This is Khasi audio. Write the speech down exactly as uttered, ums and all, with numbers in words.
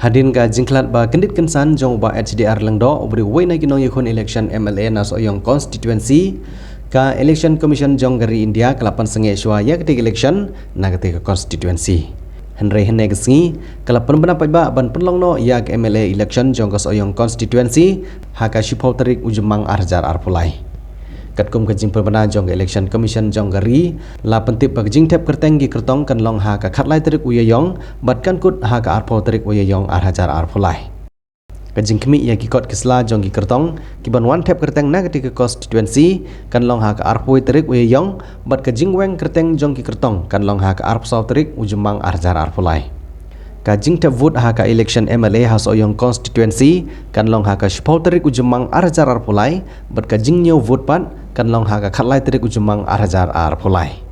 Hadien ka jingkhlad ba kyndit kynsan jong u Bah H D R Lyngdoh, uba dei uwei na ki nongïakhun elekshon M L A na Sohiong Constituency, ka Election Commission jong ka ri India ka la pynsangeh shuwa ïa katei ka elekshon na katei ka constituency. Hynrei hynne ka sngi ka la pynbna paidbah ban pynlong noh ïa ka M L A elekshon jong ka Sohiong Constituency ha ka shiphew tarik u Jymmang ar hajar arphew lai. Katkum ka jingpynbna jong ka Election Commission jong ka ri, la pyntip ba ka jingthep kyrteng ki kyrtong kan long ha ka khatlai tarik u Ïaïong bad kan kut ha ka arphew tarik u Ïaïong ar hajar arphew lai. Ka jingkhmih ïa ki kot ki sla jong ki kyrtong kiban wan thep kyrteng na katei ka constituency kan long ha ka arphew tarik u Ïaïong, bad ka jingweng kyrteng jong ki kyrtong kan long ha ka arphew saw tarik u Jymmang ar hajar arphew lai. Ka jingthep vote ha ka election M L A ha Sohiong Constituency kan long ha ka shiphew tarik u Jymmang ar hajar arphew lai, bad ka jingñiew vote pat kan long ha ka khatlai tarik u Jymmang ar hajar arphew lai.